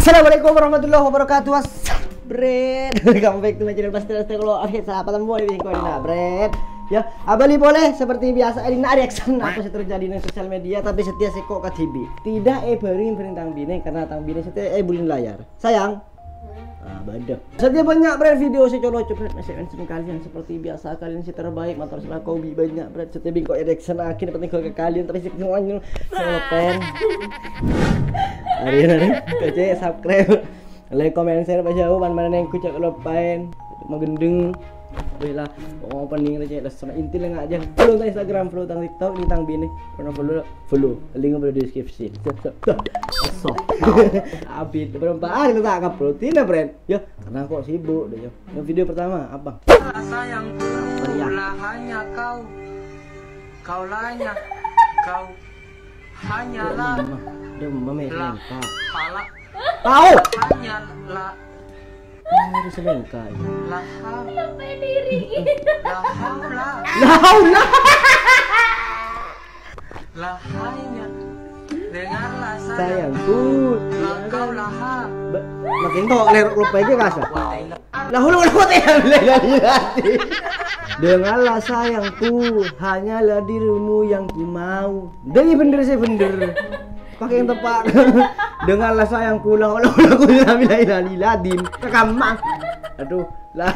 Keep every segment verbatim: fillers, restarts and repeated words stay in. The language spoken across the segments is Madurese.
Assalamualaikum warahmatullahi wabarakatuh. What's up, Bret? Welcome back to my channel. Pasti, pasti kalau, oke, salah apa tembok ini, kok ini, nah, Bret. Ya, abali boleh seperti biasa, ini, nah, reaction apa sih terjadi di sosial media, tapi setia sih kok K T B. Tidak, eh, baring, baring tang bine, karena tang bine setia, eh, bulin layar. Sayang. Ah, bada. Saja banyak, Bret, video saya coba, coba, masih mention kalian seperti biasa, kalian sih terbaik, motor selaku hobi banyak, Bret. Saya bingkok reaction akhirnya penting ke kalian, tapi sih semuanya, saya pen. Hari ini, kece, subscribe, like, comment, share, pas jauh, pan mana neng kucak lupain, magendeng. Wih lah, opening aja, lah, sama inti lah nggak aja. Follow tang Instagram, follow tang TikTok, ini tang bini. Pernah follow, follow. Link ada di deskripsi. So, so, so. So. Abit, berempat hari tak upload, ini, Bret. Ya, karena kok sibuk deh, ya. Yang video pertama, apa? Sayangku, lah hanya kau. Kau lah hanya kau. Hanyalah. Dia mama yang selengkap. Hala. Tahu. Hanyalah. Ini selengkap. Lah. Sampai diri. Lah, haula. Lah, haula. Lah, hanya. Dengarlah, sayangku. Sayangku. Lah, kau lah, ha. Makin kok lerok lupa aja kasar. Lah, hulu, hulu, hulu, hulu. Dengarlah, sayangku, hanyalah dirimu yang ku mau. Jadi bener sih, bener. Pakai yang tepat. Dengarlah, sayangku, lah, hulu, hulu, hulu, hulu, hulu, hulu. Kekam, Mas. Aduh, lah.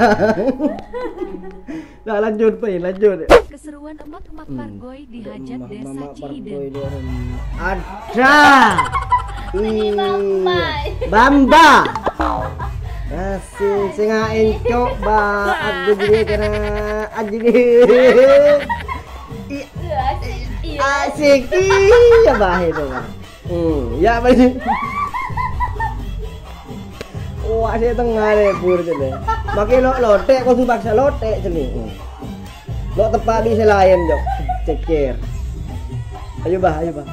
Lah, lanjut, Pak, lanjut. Keseruan emak-emak Pargoy di hajat desa Ciideng. Ada. Iya. Bamba. Asik, sing encok, Ba. Aku jadi kena, aku jadi. Asik. Iya. Asik. Iya, Bah, itu, Bah. Hmm, ya, Bah. Wah, saya tengah deh, pur, jadi. Pakai lo, lotek, kau tuh paksa lotek, sini. Hmm. Lo tepat di selain, Jok. Ceker. Ayo, Bah, ayo, Bah.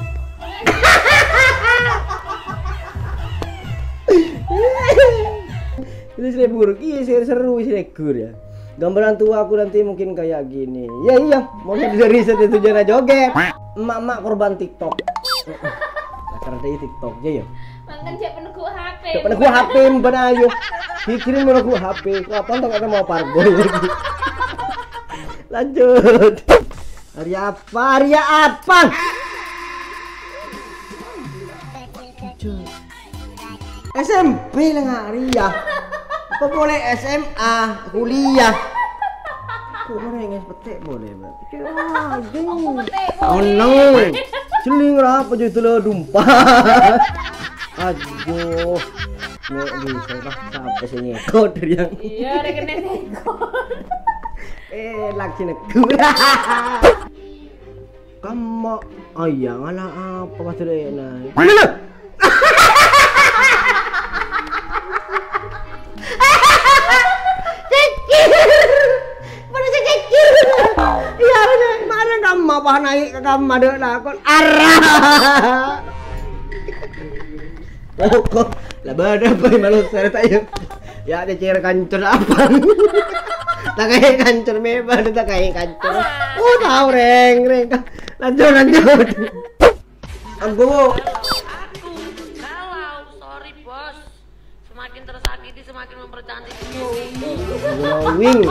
Ini seribu rupiah, sih seru, sih negur ya. Gambaran tua aku nanti mungkin kayak gini. Ya iya, mau dari satu tujuan joget. Emak-emak korban TikTok. Karena dari TikTok aja ya. Makan cek peneguk H P. Cek peneguk H P, mbak ayo. Pikirin meneguk H P. Kapan tak ada mau parboy lagi. Lanjut. Hari apa? Hari apa? S M P lah nggak Ria. Apa boleh S M A, kuliah? Kok mana yang petek boleh, Mbak? Aduh. Oh no. Celing apa jadi telah dumpa. Aduh. Nek bisa, Pak, sampai sini. Kau dari yang iya, ada kena sengkot. Eh, lagi negur. Kamu, oh iya, ngala apa pas dulu ya, nah. Mana? Cekir. Mana si cekir? Iya, mana? Mana kamu apa naik ke kamu ada lakon? Arah. Kok, lah, bâdâ apa malu saya tak ya? Ya, ada cewek kancur apa? Tak kayak kancur, memang ada tak kayak kancur. Oh, tahu, reng, reng. Lanjut, lanjut. Ambo. Aku galau, sorry, Bos. Semakin tersakiti, semakin mempercantik diri. Glowing.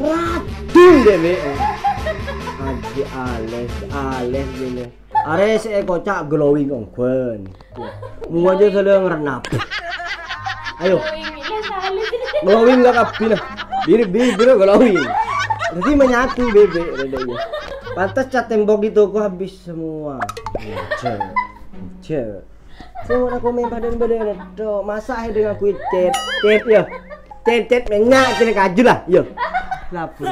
Racun deh, Be. Aji ales, ales gini. Arè sè èkocak glowing ongghun. Muwâ jâ sala ngrennap. Ayo. Glowing la kabbhi, nah. Bibir, bibir glowing. Dhâddhi menyatu bebek, rada, iya. Pantes cat tembok di toko habis semua. Jâ. Jâ. Semua aku main pada beda-beda. Masa akhirnya aku cet, cet ya. Cet, cet, minyak, cet kaju lah, yo. Lapor.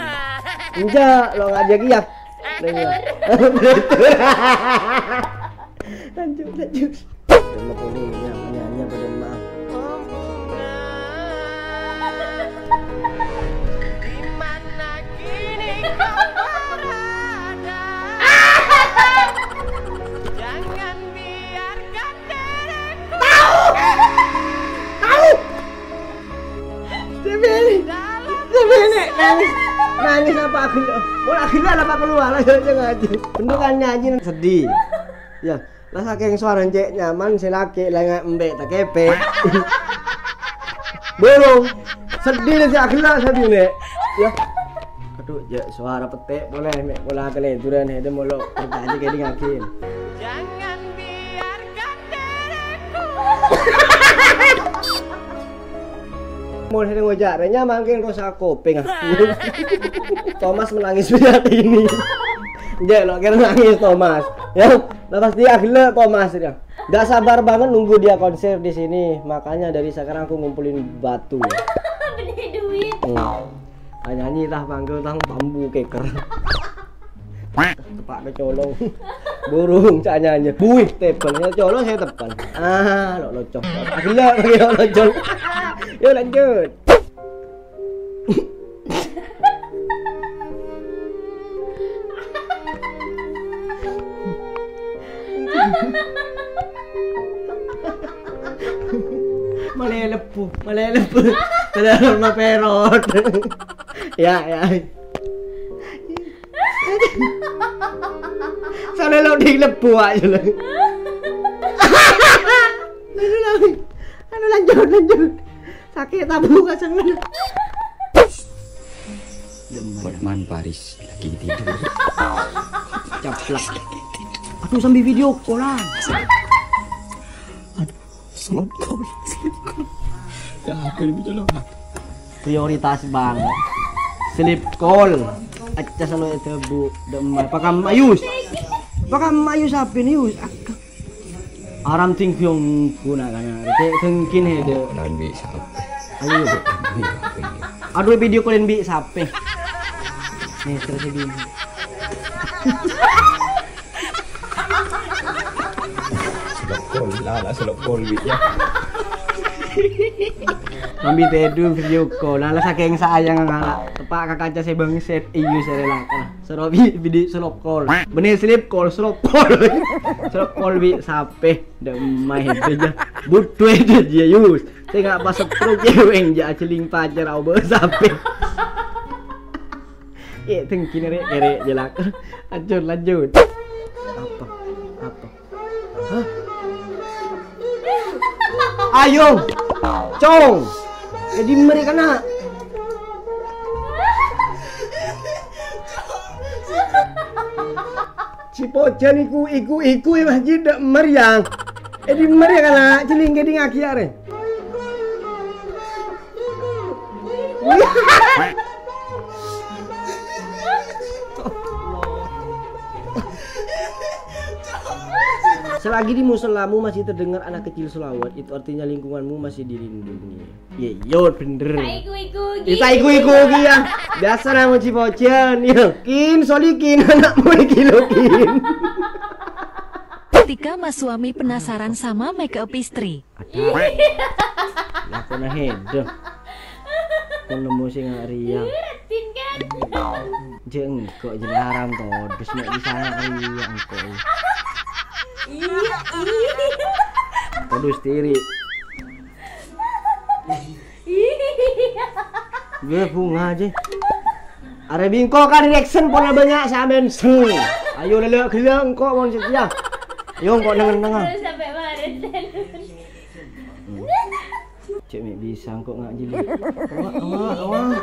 Enggak, lo ngajak iya. Lanjut, lanjut. Sama kuning, ya, penyanyi pada maaf. Tahu! Tahu! Sebeli! Sebeli! Nangis! Nangis apa aku? Mau aku lah apa keluar? Ayo, jangan. Bentukannya aja sedih. Ya. Lah, sakèng sowara cè' nyaman, sè lakè' la nga' embi' ta' kèpè'. Burung. Sedih la sè aghellâ' sè binè'. Yâ. Adhu, jâ' sowara pettè' polè, mè' pola kalèduran, hèdem molo kerja aja kèdingngaghi. Jangan biarkan diriku. Mon sè ngoca' rè nya mangkèn rosak kopèng aku. Thomas menangis melihat ini. Jâ' lo' kèra nangis, Thomas. Yâ, lah pasti aghellâ' Thomas ya. Nggak sabar banget nunggu dia konser di sini. Makanya dari sekarang aku ngumpulin batu. Beli duit. Hmm. Ah, nyanyi tah, panggil tah, bambu keker. Teppa' ka colong. Burung, ca' nyanyi. Buih, tepel. Sè colong sè tepel. Ah, lo' locong. Aghellâ' lagi lo' locong. Yuk, lanjut. Malè lebbhu, malè lebbhu. Terus ma perot. Ya, ya. Sampe lo' di lebbhu aja lo'. Aduh, aduh, lanjut, lanjut. Sakè' tabu' ka senglen. Hotman Paris lagi tidur. Caplak. Aduh, sambil video callan. Aduh, sleep call, sleep call. Ya, apa ini, Colo? Prioritas banget. Sleep call. Aca selalu itu, Bu. Dek emak. Pakam Ayus. Pakam Ayus apa ini, Yus? Aduh. Aram ting pyong guna kana. Cek tengkin he, Dek. Lan bi' sape? Ayo, Dek. Aduh, video call-in bi' sape? Nih, terus ini. Selok call, lah, lah, selok call, bi', ya. Mambi tedu video call, lah, lah, saking sayang ngala. Teppa' ka kaca se bangset, iyo, se rela. Soro bi', bi' di selok call. Bene sleep call, selok call. Selok call bi' sape? Ndak main aja. Butuh aja dia, Yus. Saya nggak pas stroke ya, weng, ja celing pacar, au, bahas sape? Eh, tengkin rek, rek, jelak. Lanjut, lanjut. Apa? Apa? Hah? Ayo, Cong. Jadi mereka nak. Si Pojan iku, iku, iku, ya, Mas Jin, dak meriang. Eh, di meriang, anak. Celing, gini, ngaki, ya, re. Selagi di musellamu masih terdengar anak kecil selawat, itu artinya lingkunganmu masih dilindungi. Iya, iya, bener. Ta iku-iku, gitu. Ta iku-iku, ya. Biasa ra muji-pujian, ya. Kin, solikin, anakmu iki lho, Kin. Ketika mas suami penasaran sama make up istri. Ada. Lah, kena hedo. Kon nemu sing ngak riya. Iya, Ratin, kan? Jek engko' jelaran todus nek bisa ngak riya engko'. Iya, iya. Todus tiri. Iya. Gue bunga aja. Are bingko kan reaction pola banyak sampean sel. Ayo lele gila engko' mon setia. Yo engko' nengen-nengen. Terus sampai kemarin. Cek mek bisa engko' ngak jeli. Wah, wah, wah.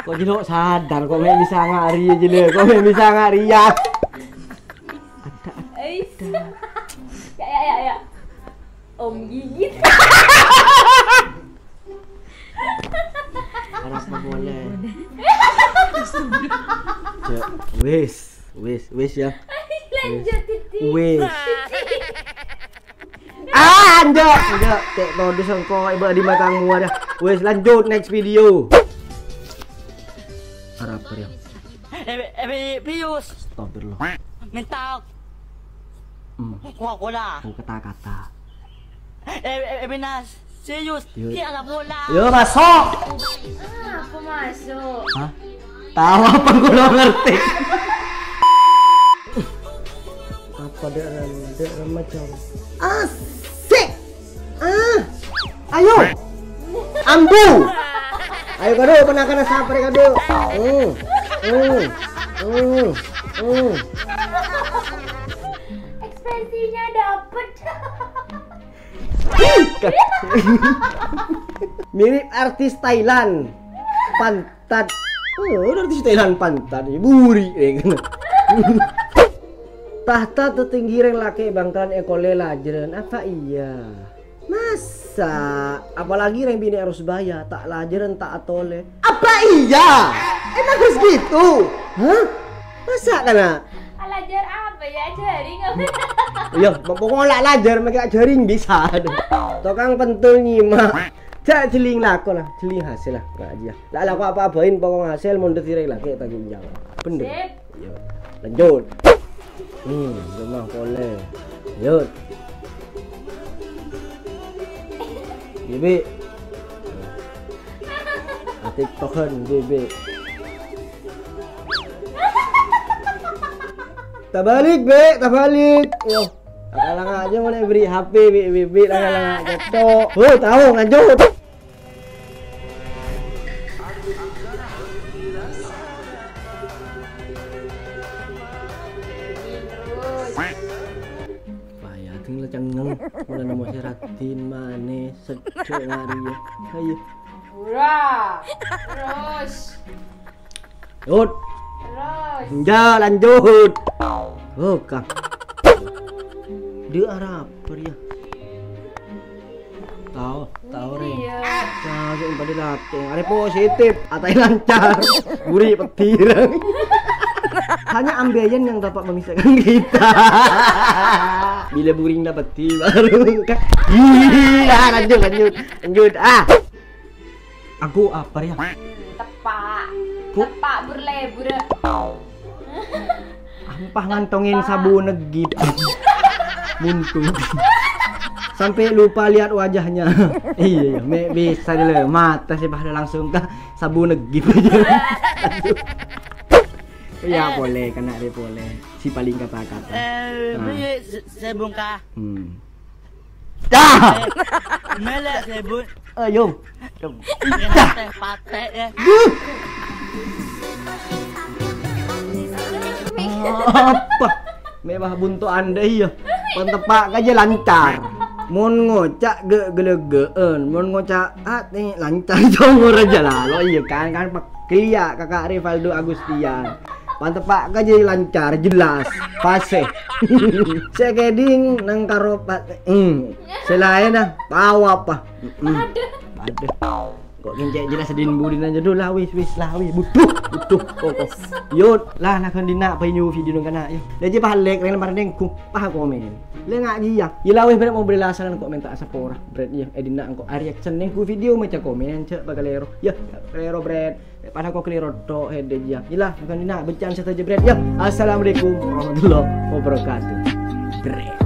Kok jelo sadar kok mek bisa ngak riya jeli. Kok mek bisa ngak riya. Ada, ada. Ais. Ya, ya, ya, ya. Om gigit. Arapa boleh. Cek, wis, wis, wis ya. Lanjut, Titi. Wis. Ah, enggak, enggak. Cek todus engko' iba di matangmu ada. Wis, lanjut next video. Arapa ya? Ebi, ebi, Pius. Astagfirullah. Minta. Hmm. Coca-Cola. Oh, kata-kata. Ebi, ebi, Nas. Serius. Yuk. Ki ala bola. Yo, masuk. Ah, aku masuk. Hah? Tahu apa gua nggak ngerti. Apa dek ram, dek ram macam? Asik. Ah. Ayo. Ambu. Ayo kado, pernah kena sapre kado. Hmm. Hmm. Hmm. Hmm. Pesinya dapet. Mirip artis Thailand. Pantat. Oh, artis Thailand pantat. Buri, eh. Tahta tetinggi rèng lakè' bangkalan èkole lajârân. Apa iya? Masa? Apalagi rèng binè' Arusbâjâ, ta' lajârân, ta' atolè. Apa iya? Emang harus gitu? Hah? Masa kana'? Alajar apa ya? Jaring apa? Iya, pokoknya la lajâr, make jaring bisa. Tokang pentul nyimak. Jhâ' jhelling lako la, jhelling hasil la, Pak Haji, ya. La lako apa abain, pokok hasil, mondhet sireng lakè' tanggung jawab. Bener. Sip. Iya. Lanjut. Hmm, rumah pole. Lanjut. Bibi. Atik tohen, Bibi. Tabalik, Be, tabalik. Yo. Langa-langa aja mulai beri H P, Bi, Bibi, langa-langa aja, Cok. Oh, tahu, lanjut. Wah, ya, tinggal cengeng. Mulai nemu seratin, manis, sejuk, ngari, ya. Ayo. Ura. Terus. Lanjut. Terus. Enggak, lanjut. Oh, Kang. Dia arah apa dia? Tahu, tahu, Rin. Iya. Tahu, yang pada datang. Ada positif, atai lancar. Buri petir. Hanya ambeien yang dapat memisahkan kita. Bila buring dapat baru. Iya, lanjut, lanjut. Lanjut. Ah. Aku apa ya? Hmm, tepak. Ku- Tepak burle-bure. Ampah ngantongin sabu negit. Buntu. Sampai lupa lihat wajahnya. Iya, iya, me' bisa dulu. Mata sih pada langsung ke sabu negit aja. Iya, boleh, kena dia boleh. Si paling kata-kata. Eh, Nah. Bi, se-, saya bongkar. Hmm. Dah. Mele sebut. Ayo. Teh patek ya. Duh. Apa? Mewah buntu anda iya. Pantepak aja lancar. Mon ngoca' ge-, gelege'en, mon ngoca' ate lancar jongor aja lah. Lo iya kan, kan pe-, kelia kakak Rivaldo Agustian. Pantepak aja lancar, jelas, fase. Sekeding nang karo pa-, hmm. Selain ah, tahu apa? Mm-mm. Aduh. Kok kencek jelas din budin aja dulu lah, wis, wis lah, wis. Butuh, butuh, kok, kok. Yud, lah, lah, kan dina, apa ini video nang kana, ya. Lah, aja balik, rela marang nengku. Pah komen. Lah, ngak dia. Ya, lah, wis, balik mau beri lasaran kok minta sepora. Bret, ya, eh, dina, kok. Ari action nengku video maca komen, cek, bakal ero. Ya, ero, bret. Padahal kok keliro tok, hede, ya. Ilah, bukan dina, bencana saja, bret. Ya, assalamualaikum warahmatullahi wabarakatuh. Bret.